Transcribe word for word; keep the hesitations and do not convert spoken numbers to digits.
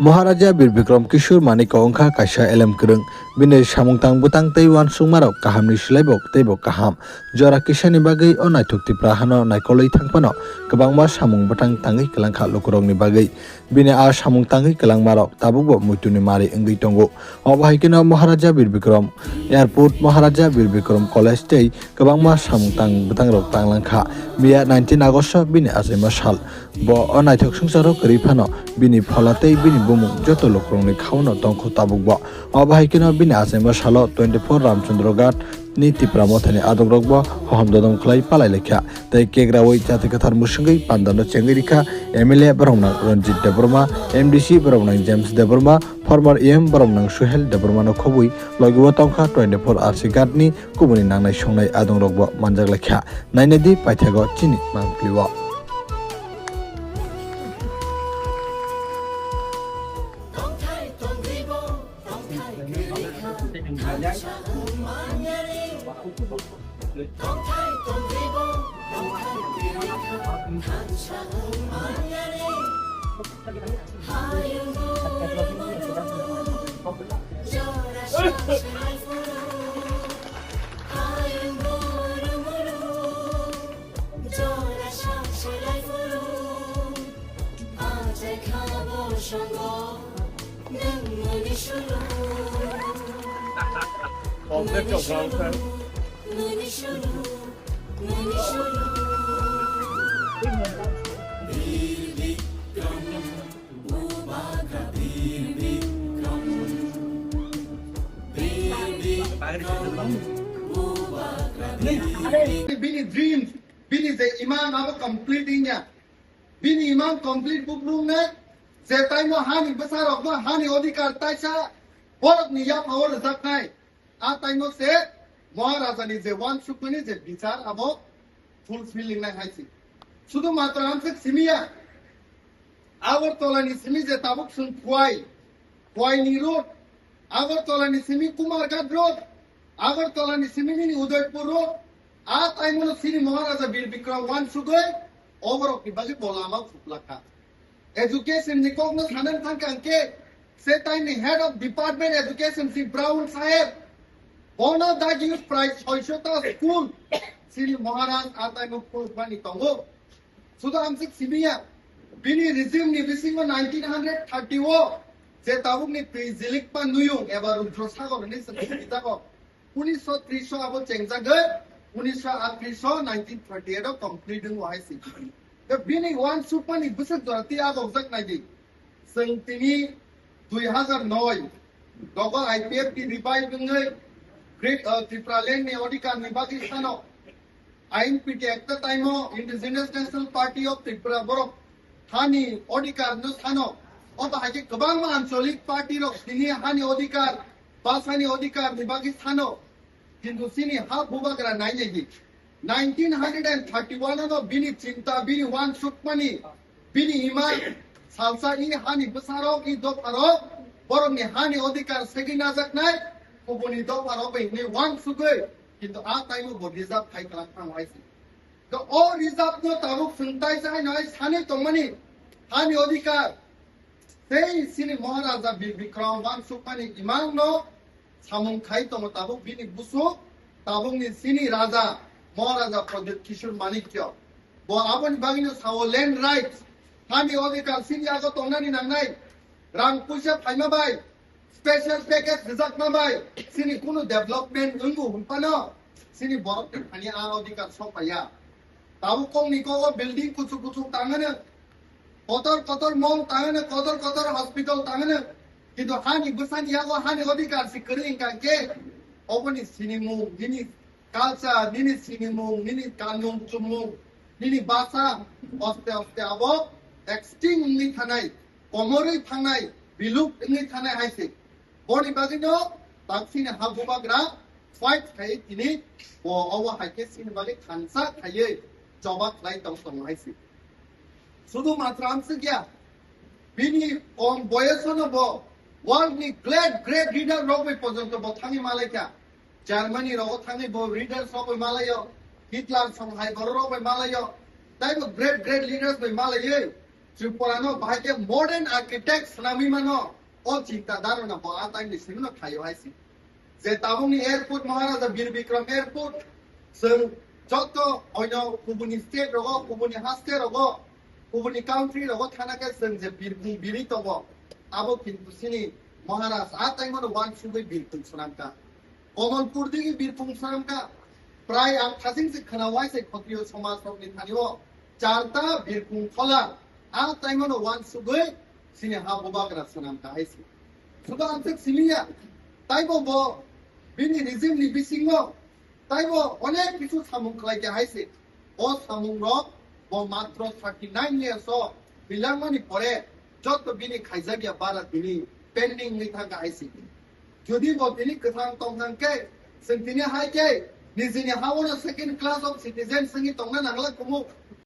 Maharaja Bir Bikram Kishore Manikya wngkha kaisa elem kwrwng. Bini samung tang bwtang tei uansukmarok kahamni swlaibo teibo kaham. Jora kisani bagwi o naithok Tipra hano naikolwi thangphano kwbangma samung bwtang tangwi kwlangkha lukurokni bagwi. Bini a samung tangwi kwlangmarok tabukbo muituni mari wngwi tongo. Obo hai kheno Maharaja Bir Bikram Airport, Maharaja Bir Bikram College tei kwbangma samung tang bwtangrok tanglangkha. Miya nineteen August bini achaima sal. Bo o naithok swngcharo kwrwi phano bini phola tei bini bumung joto lukurokni khauno tongkho tabukbo. Obo hai kheno bini achaima salo twenty-four Ramchandra Ghat ni Tipra Mothani adongrokbo hohom dodom khlai palai laikha. Tei kegrawi chati kwthar musungwi pandano chengwi rikha M L A boroknang Ranjit Debbarma, M D C boroknang James Debbarma, former E M boroknang Suhel Debbarmano khobwi logi o tongkha twenty-four R C Ghat ni kubuni nangnai songnai adongrokbo manjak laikha. Nainai di paithago chini mangpili o. Bini dreams, bini je imang abo complete wngya. Bini imang complete bukrung ne, je taimo hani bwsarokno hani odhikar taisa borokni yaphao rwjaknai. A taimo se Maharajani je uansukmani je bichar abo fulfilling nai hai se. Sudu matro amswk simiya. Agartala ni simi je tabuk chwng Khwai, Khwai ni road, Agartala ni simi Kumarghat road, Agartala ni simi nini Udaipur road, a taimo no sini Maharaja Bir Bikram uansugwi oborok ni bagwi bo lama phuklakha. Education ni kok no sanani thangkha hwnkhe, se taini head of department education si Brown Saheb, bono dagi prai soisho ta school sini Maharaj a taimo phurukmani tongo. Sudo amswk simiya, bini regime ni bisingo nineteen hundred thirty o je tabuk ni twi jilikma nuyung eba Rudra Sagar hinwi se sini jago. Unisho tris o abo chengjagwi, unisho atris o nineteen thirty eight o complete wngwi hai se. Tei bini uansukmani bwswk jora tei adokjak nai di. Chwng tini dui hazar noi, dogo I P F T revive wngwi Great, uh, Tripura Land ni odhikar ni bagwi sano. I N P T ekta taimo Indigenous National Party of Tripura borok hani odhikar no sano. Obo hai khe kwbangma ancholik party rok tini hani odhikar, basani odhikar ni bagwi sano. Kintu sini ha bubagra nai nai di. Nineteen hundred and thirty-one ano bini chinta, bini uansukmani, bini ima salsa i hani bwsarok, i dopharok, borokni hani odhikar segwi najaknai, kubuni dopharok bai hinwi uansugwi, kintu a taimo bo reserve khai kwlak thang hai se. To o reserve no tabuk chwng taisa haino hai sanwi tongmani hani odhikar. Tei sini Maharaja Bir Bikram uansukmani imang no samung khai tongo tabuk bini busu, tabukni sini Raja Maharaja Pradyut Kishore Manikya. Bo aboni bagwino sao land rights, hani odhikar sini yago tongnani nangnai, rang puisa phaima bai, special package rwjakma bai, sini kunu development wngo hwnphano, sini borokni thani a odhikar sokpaiya. Tabuk kokni kogo building kuchuk kuchuk tangano, kotor kotor mall tangano, kotor kotor hospital tangano, kintu hani bwsani yago hani odhikar si kwrwi wngkha khe, oboni sinimung, nini culture, nini sinimung, nini kanmung chumung, nini basa, oste oste abo extinct wngwi thanai, komorwi thangnai, bilup wngwi thanai hai se. Boni bagwino taksini ha bubagra fight khai tini bo obo hai khe sini bagwi thansa khaiwi choba khlai tong tongo hai se. Sudu matra amswk ya, bini kom boyosono bo world ni great great leader rok bai porjonto bo thangwi malaikha. Germany rogo thangwi bo leaders rok bai malaio, Hitler song hai borok rok bai malaio, taibo great great leaders bai malaiwi Tripura no bahai khe modern architect swnamwi mano, o chinta dharana bo a time ni simi no khaio hai si. Je tabuk ni airport Maharaja Bir Bikram airport, chwng joto oino kubuni state rogo, kubuni ha state rogo, kubuni country rogo thana khe chwng je birkhung biri tongo, abo kintu sini Maharaj a time no wansugwi birkhung swnamkha. Komolpur digi birkhung swnamkha. Prai ang thasing se khna wai se khotiyo somaj rok ni thani o charta birkhung thola a time no wansugwi sini ha bubagra swnamkha hai se. Sudo ang se simiya. Taibo bo bini regime ni bisingo taibo onek kisu samung khlai kha hai se. O samung rok bo matro thirty nine years o bilangmani pore joto bini khaijakya bara bini pending ni thangkha hai se. Jodi bo tini kwthang tongthang khe, chwng tini hai khe nijini ha-o no second class of citizen swngwi tongna nangla kumu.